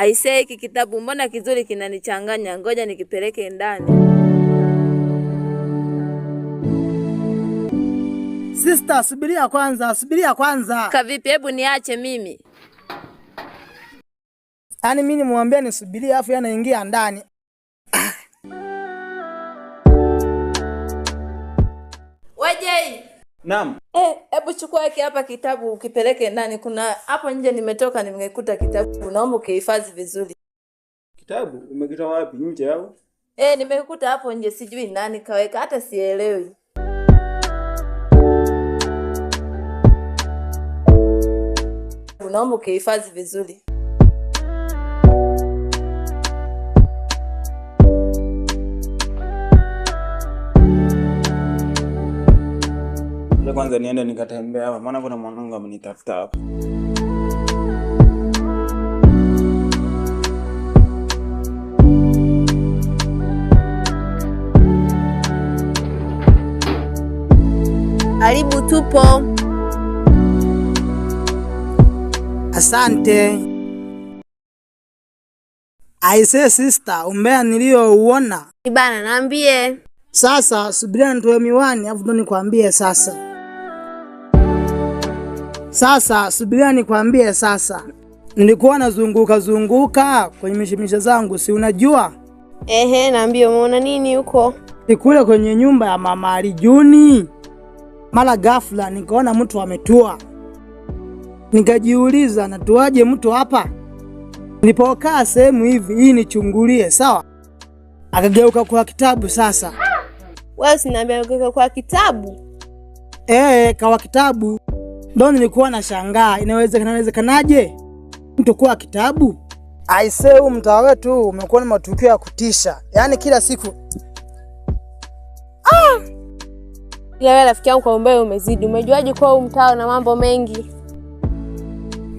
Aisee, hiki kitabu mbona kizuri kinanichanganya, ngoja nikipeleke ndani. Sister, subiria kwanza, subiria kwanza. Kavipi? Hebu niache mimi. Yaani mimi nimwambia nisubirie afu anaingia ndani. Wejei. Naam. Hebu chukua hiki hapa kitabu ukipeleke ndani. Kuna hapo nje nimetoka nimekuta kitabu. Naomba ukihifadhi vizuri. Kitabu umekitoa wapi? Nje au? Nimekuta hapo nje, sijui nani kaweka, hata sielewi. Naomba ukihifadhi vizuri. Kwanza niende nikatembea hapa, maana kuna mwanangu amenitafuta hapa. Karibu, tupo. Asante. Aisee sister, umbea niliyouona. Bana, naambie. Sasa subiria nitoe miwani afu ndo nikwambie sasa. Sasa subiria nikwambie sasa. Nilikuwa nazunguka zunguka kwenye mishemishe zangu, si unajua? Ehe, naambie umeona nini huko? Nikule kwenye nyumba ya mama Alijuni. Mara ghafla nikaona mtu ametua. Nikajiuliza, natuaje mtu hapa? Nilipokaa sehemu hivi hii nichungulie, sawa? Akageuka kwa kitabu sasa. Wewe usiniambia amegeuka kwa kitabu? Kawa kitabu. Ndio nilikuwa nashangaa, inawezekanaje mtu kuwa kitabu? Aisee, huu mtaa wetu umekuwa na matukio ya kutisha. Yaani kila siku. Ila wewe rafiki yangu kwa umbea umezidi. Umejuaje kwa huu mtaa na mambo mengi?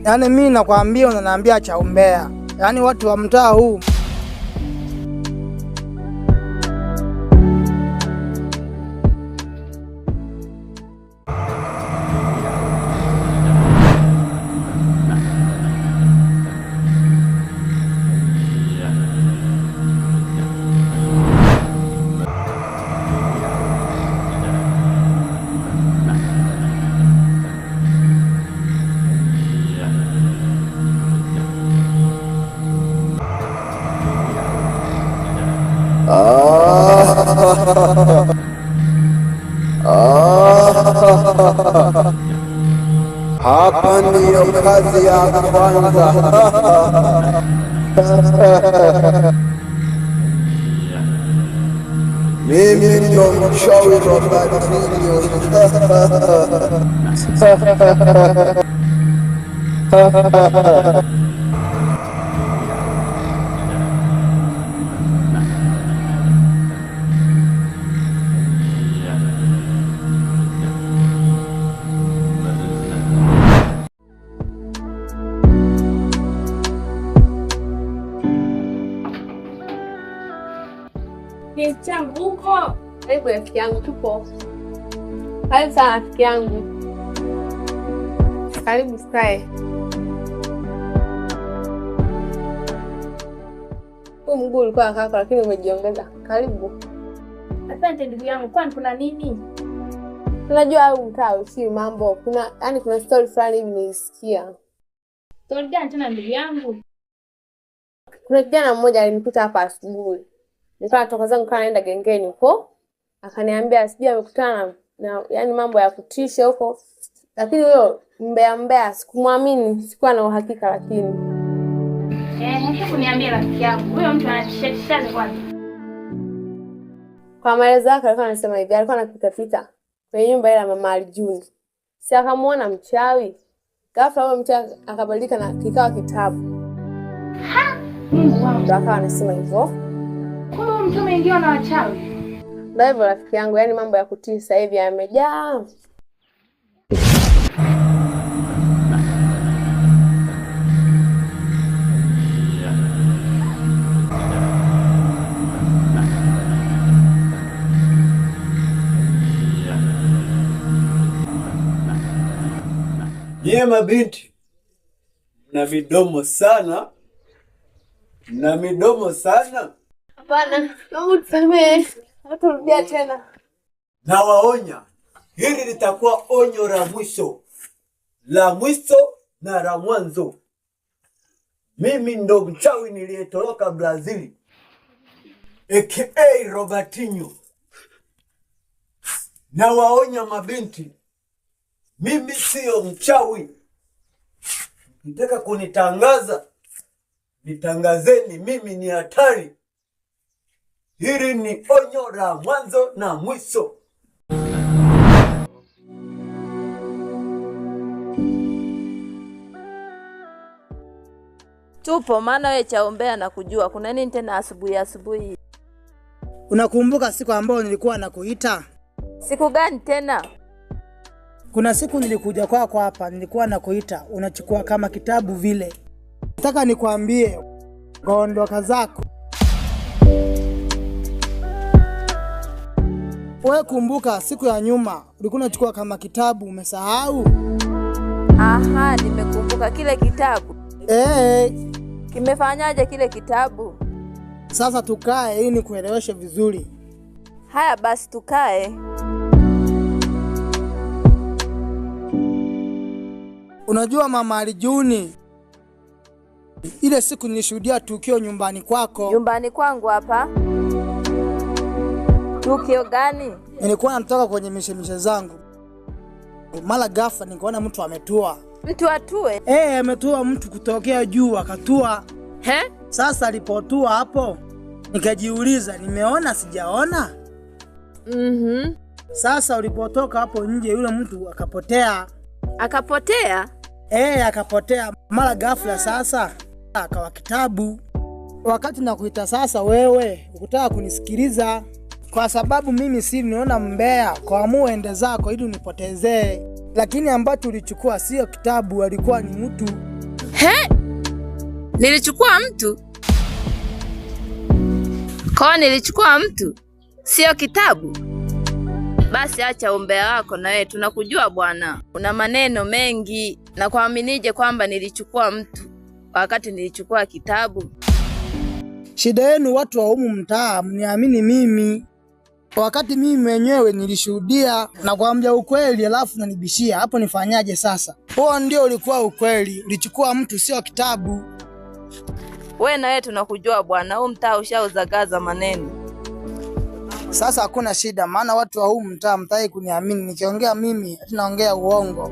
Yaani mimi nakwambia, unaniambia cha umbea. Yaani watu wa mtaa huu. Hapa ndiyo kazi ya kwanza. Mimi ndo mchawi Robertinho. Changu huko. Karibu rafiki yangu, tupo. Karibu sana rafiki yangu. Karibu sikae. Huu mguu ulikuwa kaka lakini umejiongeza. Karibu. Asante ndugu yangu, kwani kuna nini? Unajua huu mtaa si mambo. Kuna yani kuna story fulani hivi nilisikia. Story gani tena ndugu yangu? Kuna kijana mmoja alinikuta hapa asubuhi. Nilikuwa natoka zangu kana naenda gengeni huko. Akaniambia sijui amekutana na yani mambo ya kutisha huko. Lakini huyo mbea sikumwamini, sikuwa na uhakika lakini. Hebu niambie rafiki yangu, huyo mtu anatisha kwanza? Kwa maelezo yake alikuwa anasema hivi, alikuwa anapita pita kwenye nyumba ile ya mama Alijuni. Si akamuona mchawi. Ghafla huyo mchawi akabadilika na kikawa kitabu. Ha! Mungu wangu. Ndio akawa anasema hivyo. Kwa hiyo mtu ameingiwa na wachawi. Ndio hivyo rafiki yangu, yani mambo ya kutii sasa hivi yamejaa. Nyie mabinti mna midomo sana. Na midomo sana. Hapana, naomba tusamehe. Haturudia tena. Nawaonya, hili litakuwa onyo la mwisho, la mwisho na la mwanzo. Mimi ndo mchawi niliyetoroka Brazili, aka Robertinho. Nawaonya mabinti, mimi siyo mchawi. Mtaka kunitangaza, nitangazeni, mimi ni hatari. Hili ni onyo la mwanzo na mwisho. Tupo maana wewe chaombea na kujua kuna nini tena asubuhi asubuhi. Unakumbuka siku ambayo nilikuwa nakuita? Siku gani tena? Kuna siku nilikuja kwako hapa, nilikuwa nakuita, unachukua kama kitabu vile. Nataka nikwambie, ukaondoka zako. Wewe kumbuka siku ya nyuma ulikuwa unachukua kama kitabu, umesahau? Aha, nimekumbuka kile kitabu. Eh, Kimefanyaje kile kitabu? sasa tukae ili nikueleweshe vizuri. Haya basi tukae. Unajua mama Alijuni, ile siku nilishuhudia tukio nyumbani kwako. Nyumbani kwangu hapa. Tukio gani? Nilikuwa natoka kwenye mishemishe zangu, mara ghafla nikaona mtu ametua. Mtu atue? Ametua mtu kutokea juu akatua. He? Sasa alipotua hapo nikajiuliza, nimeona sijaona? Mhm. Sasa ulipotoka hapo nje, yule mtu akapotea. Akapotea? Akapotea mara ghafla. Sasa akawa kitabu. Wakati nakuita sasa, wewe ukutaka kunisikiliza kwa sababu mimi si niona mbea, kwa ende zako ili unipotezee, lakini ambacho ulichukua sio kitabu, alikuwa ni mtu. He? Nilichukua mtu? Kwa nilichukua mtu, sio kitabu? Basi acha umbea wako na wewe, tunakujua bwana. Una maneno mengi. Na kuaminije kwamba nilichukua mtu wakati nilichukua kitabu? Shida yenu watu wa humu mtaa, mniamini mimi wakati mimi mwenyewe nilishuhudia na kuambia ukweli, alafu nanibishia hapo, nifanyaje sasa? Huo ndio ulikuwa ukweli, ulichukua mtu sio kitabu. We na wewe tunakujua bwana, huu mtaa ushauzagaza maneno. Sasa hakuna shida, maana watu wa huu mtaa mtai kuniamini nikiongea mimi ati naongea uongo.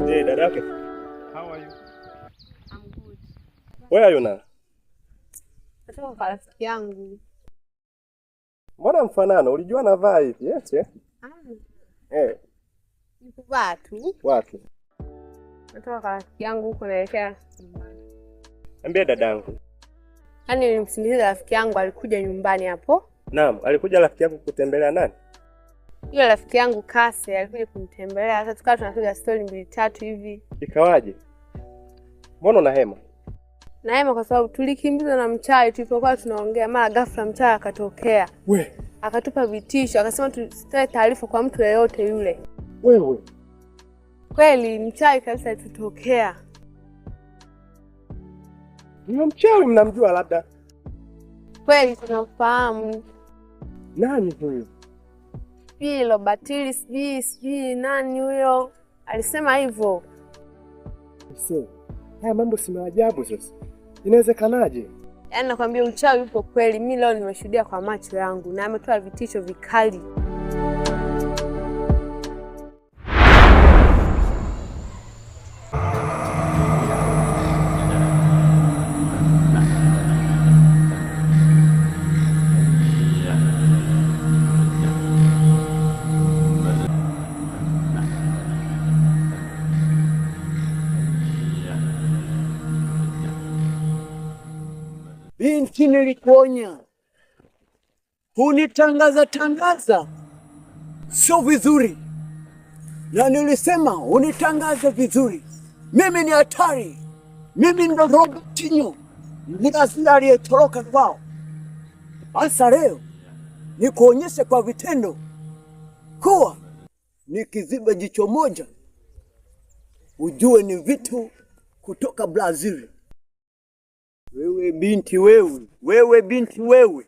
Hey, dadake. How are you? I'm good. Where are you now? Natoka kwa rafiki yangu. Mbona mfanano? Ulijua navaa hivi, yes, eh? Eh, Nikuvaa tu. wapi? Natoka kwa rafiki yangu huko naelekea nyumbani. Ambia dadangu. Yaani nilimsindikiza rafiki yangu alikuja nyumbani hapo. Naam, alikuja rafiki yako kutembelea nani? Yule rafiki yangu Kase alikuja kumtembelea. Sasa tukawa tunapiga stori mbili tatu hivi. Ikawaje? Mbona una hema? Naema kwa sababu tulikimbizwa na mchawi tulipokuwa tunaongea, mara ghafla mchawi akatokea. We, Akatupa vitisho, akasema tusitoe taarifa kwa mtu yeyote yule. wewe. Kweli mchawi kabisa alitutokea. Ni mchawi mnamjua labda. Kweli tunamfahamu. Nani huyu? Sijui Lobatili, sijui nani huyo. Alisema hivyo. Sio. Haya mambo si maajabu sasa. Inawezekanaje? Yaani nakwambia uchawi upo kweli. Mimi leo nimeshuhudia kwa macho yangu na ametoa vitisho vikali. Binti, nilikuonya kunitangaza tangaza sio vizuri, na nilisema unitangaze vizuri. Mimi ni hatari, mimi ndo Robertinho Mgrasili aliyetoroka kwao. Sasa leo Nikuonyeshe kwa vitendo kuwa nikiziba jicho moja ujue ni vitu kutoka Brazil. Wewe binti wewe, wewe binti wewe.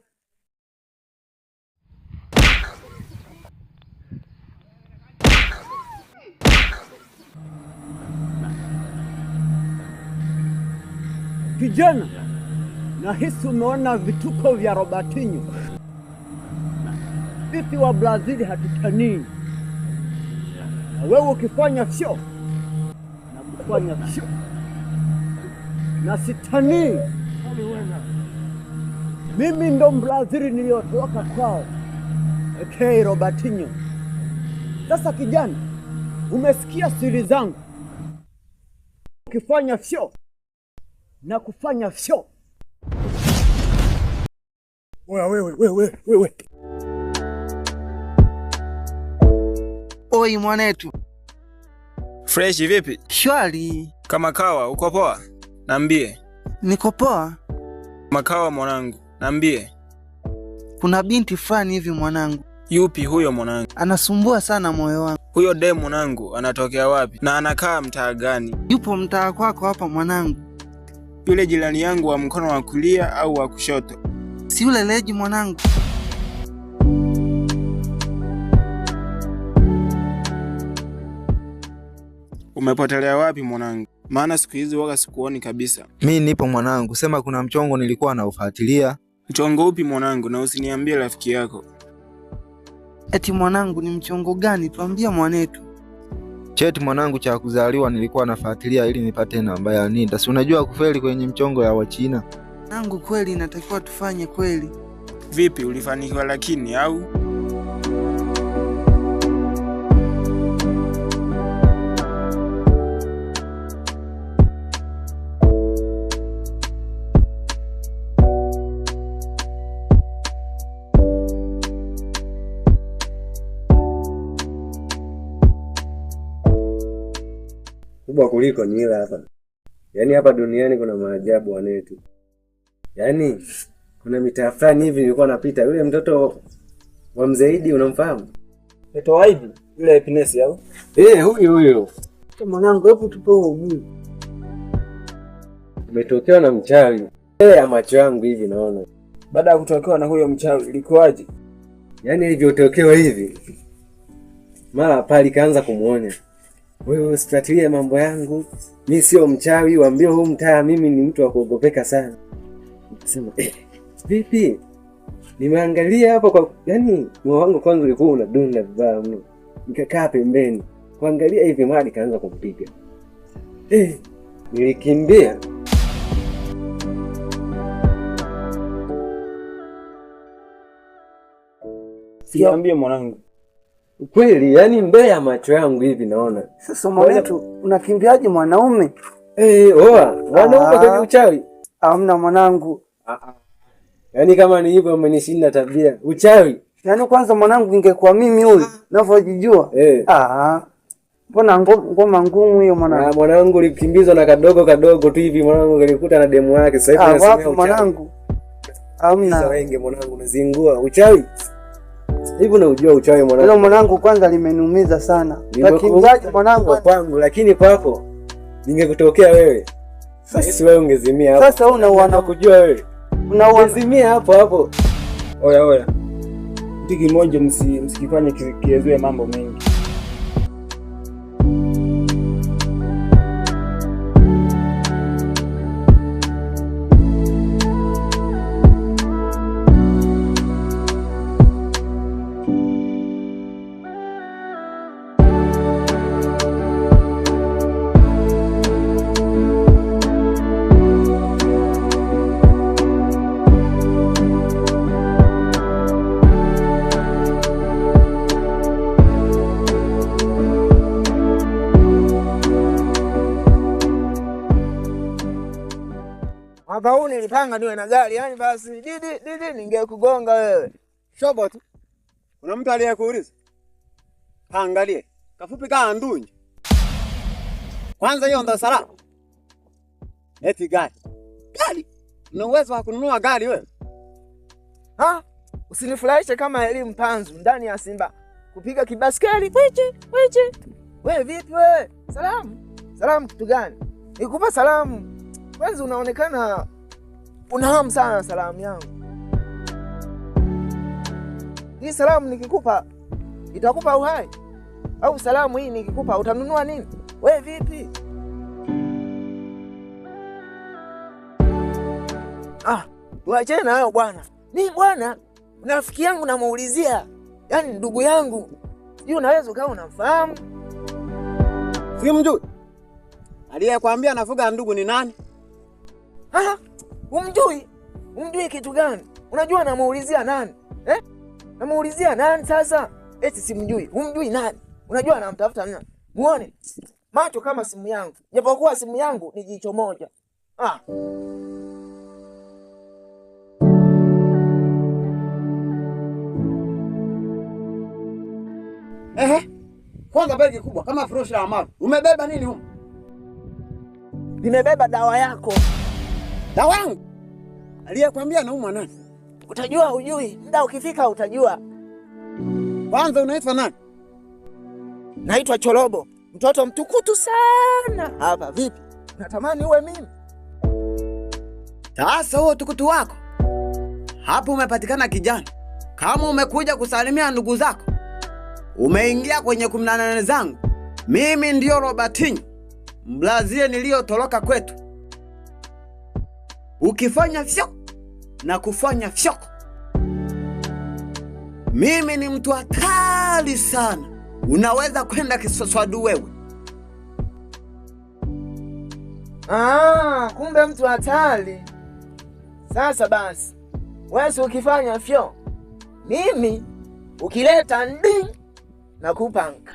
Kijana, nahisi umeona vituko vya Robertinho. Sisi wa Brazil hatutanii. Na wewe ukifanya sio na kufanya sio na sitanii. Mimi ndo Mbrazili niliyotoka kwao, aka Robertinho. Sasa kijana, umesikia siri zangu. Ukifanya sio na kufanya sio. Wewe wewe wewe. Oi mwanetu. Fresh vipi? Shwari. Kama kawa, uko poa? Niambie. Niko poa. Makawa mwanangu, niambie. Kuna binti fulani hivi mwanangu. Yupi huyo mwanangu? Anasumbua sana moyo wangu. Huyo dem mwanangu anatokea wapi? Na anakaa mtaa gani? Yupo mtaa kwako hapa mwanangu. Yule jirani yangu wa mkono wa kulia au wa kushoto? Si yule Leji mwanangu. Umepotelea wapi mwanangu? Maana siku hizi waga sikuoni kabisa. Mi nipo mwanangu, sema kuna mchongo nilikuwa naufuatilia. Mchongo upi mwanangu? Na usiniambie rafiki yako. Eti mwanangu ni mchongo gani? Tuambie mwanetu. Cheti mwanangu cha kuzaliwa nilikuwa nafuatilia ili nipate namba ya NIDA. Si unajua kufeli kwenye mchongo ya Wachina. Mwanangu kweli inatakiwa tufanye kweli. Vipi, ulifanikiwa lakini au? Kubwa kuliko ni ila hapa. Yaani hapa duniani kuna maajabu wanetu. Yaani kuna mitaa fulani hivi nilikuwa napita, yule mtoto wa Mzeidi unamfahamu? Mtoto wa Idi, yule Happiness au? Eh, huyu huyu. Mwanangu hebu tupe ubuyu. Umetokewa na mchawi. Mbele ya macho yangu hivi naona. Baada ya kutokewa na huyo mchawi ilikuwaje? Yaani ilivyotokewa hivi, mara pale kaanza kumuonya. Wewe usifuatilie mambo yangu, mi sio mchawi, waambie huu mtaa mimi ni mtu wa kuogopeka sana. Nikasema vipi? Nimeangalia hapo kwa, yani moyo wangu kwanza ulikuwa unadunda vibaya mno. Nikakaa pembeni kuangalia hivi, mara nikaanza kumpiga. Nilikimbia. Siambie mwanangu. Kweli, yani mbele ya macho yangu hivi naona. Sasa mwanetu, unakimbiaje mwanaume? Oa, mwanaume kwenye uchawi. Hamna mwanangu. Yaani kama ni hivyo umenishinda tabia. Uchawi. Yaani kwanza mwanangu ingekuwa mimi huyu, ninavyojijua. Mbona ngoma ngumu hiyo mwanangu? Mwanangu ulikimbizwa na kadogo kadogo tu hivi mwanangu kalikuta na demu yake. Sasa hivi unasemea Wapi mwanangu? Hamna. Wenge mwanangu unazingua uchawi. Hivi unajua uchawi mwanangu? Hilo mwanangu kwanza limeniumiza sana. Lakini mwanangu kwangu, lakini kwako ningekutokea wewe. Sasa wewe ungezimia hapo. Sasa una kujua wewe. Ungezimia hapo hapo. Oya oya. Kitu kimoja msikifanye kiezue mambo mengi. Mwaka huu nilipanga niwe na gari, yani basi didi didi ningekugonga wewe. Shobo tu. Kuna mtu aliyekuuliza? Kaangalie. Kafupi kaa ndunje. Kwanza hiyo ndo sala. Eti gari. Gari? Una uwezo wa kununua gari wewe? Ha? Usinifurahishe kama elimu panzu ndani ya Simba kupiga kibaskeli wichi wichi. Wewe vipi wewe? Salamu. Salamu kitu gani? Nikupa salamu. Kwanza unaonekana una hamu sana salamu yangu. Hii salamu nikikupa itakupa uhai? Au salamu hii nikikupa utanunua nini? Wewe vipi? Ah, tuachane na hayo bwana. Mimi bwana, rafiki yangu namuulizia, yaani ndugu yangu, sijui unaweza ukawa unamfahamu. Simjui. Aliyekwambia nafuga ndugu ni nani? Ah, umjui? Umjui kitu gani? Unajua namuulizia nani? Eh? Namuulizia nani sasa? Eti simjui. Umjui nani? Unajua namtafuta nani? Muone. Macho kama simu yangu. Japokuwa simu yangu ni jicho moja. Ah. Ehe. Kwanza begi kubwa kama furushi la amaru. Umebeba nini huko? Nimebeba dawa yako. Dawa yangu? Aliyekwambia naumwa nani? Utajua hujui. Muda ukifika utajua. Kwanza unaitwa nani? Naitwa Chorobo, mtoto mtukutu sana. Hapa vipi? Unatamani uwe mimi? Sasa huo utukutu wako hapo umepatikana kijana. Kama umekuja kusalimia ndugu zako, umeingia kwenye 18 zangu. Mimi ndio Robertinho, Mbrazili niliyotoroka kwetu. Ukifanya fyok na kufanya fyok. Mimi ni mtu hatari sana. Unaweza kwenda kiswaswadu wewe. Ah, kumbe mtu hatari. Sasa basi, wewe ukifanya fyo, mimi ukileta ndi nakupa nka.